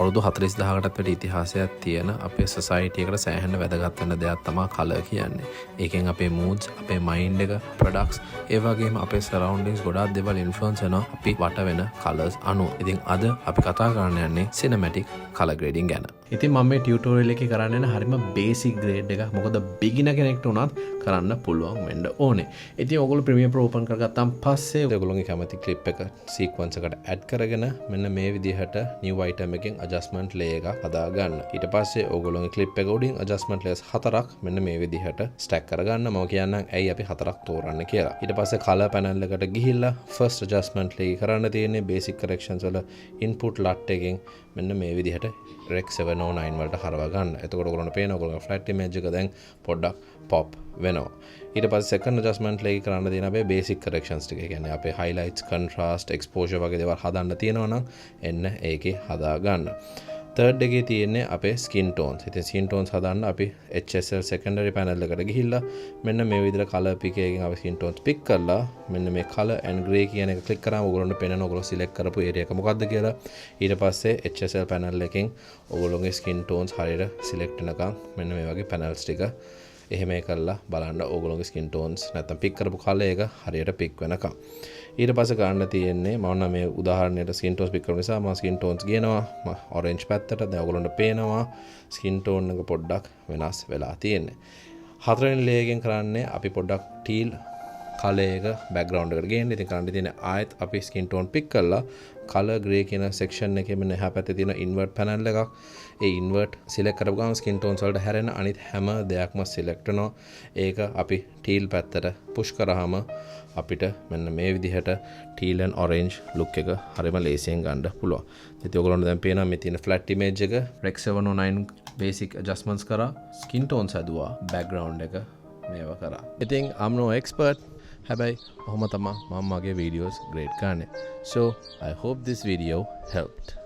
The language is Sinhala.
අවුරුදු 40,000කටත් වැඩි ඉතිහාසයක් තියෙන අපේ සොසයිටි එකට සෑහෙන වැදගත් වෙන දෙයක් තමයි කලර් කියන්නේ. ඒකෙන් අපේ මූඩ්ස්, අපේ මයින්ඩ් එක, ප්‍රොඩක්ට්ස්, ඒ වගේම අපේ සරවුන්ඩින්ග්ස් ගොඩාක් දේවල් ඉන්ෆ්ලුවන්ස් වෙනවා අපි වට වෙන කලර්ස් අනුව. ඉතින් අද අපි කතා කරන්න යන්නේ සිනමැටික් කලර් ග්‍රේඩින් ගැන. ඉතින් මම මේ ටියුටෝරියල් එකේ කරන්න යන හරිම බේසික් ග්‍රේඩ් එකක්. මොකද බිගිනර් කෙනෙක්ට උනත් කරන්න පුළුවන් වෙන්න ඕනේ. ඉතින් ඔයගොල්ලෝ ප්‍රීමියර් ප්‍රෝ ඕපන් කරගත්තාන් පස්සේ ඔයගොල්ලෝගේ කැමති ක්ලිප් එක සීක්වන්ස් එකට ඇඩ් කරගෙන මෙන්න මේ විදිහට නිව් අයිටම් එකෙන් ඇඩ්ජස්ට්මන්ට් ලේයර් එකක් හදා ගන්න. ඊට පස්සේ ඔයගොල්ලෝගේ ක්ලිප් එක උඩින් ඇඩ්ජස්ට්මන්ට් ලේයර්ස් හතරක් මෙන්න මේ විදිහට ස්ටැක් කරගන්න. මම කියන්නම් ඇයි අපි හතරක් තෝරන්නේ කියලා. ඊට පස්සේ කලර් පැනල් එකට ගිහිල්ලා ෆස්ට් ඇඩ්ජස්ට්මන්ට් ලේයර් කරන්න තියෙන්නේ බේසික් කරෙක්ෂන්ස් වල ඉන්පුට් ලට් එකෙන් මෙන්න මේ විදිහට Rec 709 වලට හරව ගන්න. එතකොට ඔයගොල්ලන්ට පේනවා ඔයගොල්ලෝගේ ෆ්ලැට් ඉමේජ් එක දැන් පොඩ්ඩක් පොප් වෙනවා. ඊට පස්සේ සෙකන්ඩ් ඇඩ්ජස්ට්මන්ට් ලේයර් කරන්න තියෙන අපේ බේසික් කරෙක්ෂන්ස් ටික. ඒ කියන්නේ අපේ හයිලයිට්ස්, කන්ට්‍රාස්ට්, එක්ස්පෝෂර් වගේ දේවල් හදන්න තියෙනවා නම් එන්න ඒකේ හදා ගන්න. තර්ඩ් එකේ තියෙන්නේ අපේ ස්කින් ටෝන්ස්. ඉතින් ස්කින් ටෝන්ස් හදන්න අපි HSL secondary panel එකට ගිහිල්ලා මෙන්න මේ විදිහට කලර් පික් එකකින් අපි ස්කින් ටෝන්ස් පික් කරලා මෙන්න මේ කලර් ඇන්ඩ් ග්‍රේ කියන එක ක්ලික් කරාම ඔයගොල්ලන්ට පේනවා ඔයගොල්ලෝ සිලෙක්ට් කරපු ඒරියා එක මොකද්ද කියලා. ඊට පස්සේ HSL panel එකෙන් ඔයගොල්ලෝගේ ස්කින් ටෝන්ස් හරියට සිලෙක්ට් වෙනකන් මෙන්න මේ වගේ පැනල්ස් ටික එහෙම කරලා බලන්න ඕගොල්ලෝගේ ස්කින් ටෝන්ස් නැත්තම් පික් කරපු කලර් එක හරියට පික් වෙනකන්. ඊට පස්සේ ගන්න තියෙන්නේ මම නම් මේ උදාහරණයට ස්කින් ටෝන්ස් පික් කරන නිසා මම ස්කින් ටෝන්ස් ගේනවා මම ඔරෙන්ජ් පැත්තට. දැන් ඔයගොල්ලන්ට පේනවා ස්කින් ටෝන් එක පොඩ්ඩක් වෙනස් වෙලා තියෙන්නේ. හතරවෙනි ලේයර් එකෙන් කරන්නේ අපි පොඩ්ඩක් ටීල් කලර් එක බැක්ග්‍රවුන්ඩ් එකට ගේන්න. ඉතින් කරන්න තියෙන්නේ ආයෙත් අපි ස්කින් ටෝන් පික් කරලා කලර් ග්‍රේ කියන සෙක්ෂන් එකේ මෙන්න එහා පැත්තේ තියෙන ඉන්වර්ට් පැනල් එකක්. ඒ ඉන්වර්ට් සිලෙක්ට් කරපු ගමන් ස්කින් ටෝන්ස් වලට හැරෙන අනිත් හැම දෙයක්ම සිලෙක්ට් වෙනවා. ඒක අපි ටීල් පැත්තට පුෂ් කරාම අපිට මෙන්න මේ විදිහට ටීල් ඇන්ඩ් ඔරෙන්ජ් ලුක් එක හරිම ලේසියෙන් ගන්න පුළුවන්. ඉතින් ඔයගොල්ලන්ට දැන් පේනවා මේ තියෙන ෆ්ලැට් ඉමේජ් එක Rec 709 basic ඇඩ්ජස්ට්මන්ට්ස් කරා, ස්කින් ටෝන්ස් හැදුවා, බැක්ග්‍රවුන්ඩ් එක මේවා කරා. ඉතින් I'm no expert. හැබැයි ඔහොම තමා මම මගේ වීඩියෝස් ග්‍රේඩ් කරන්නේ. So I hope this video helped.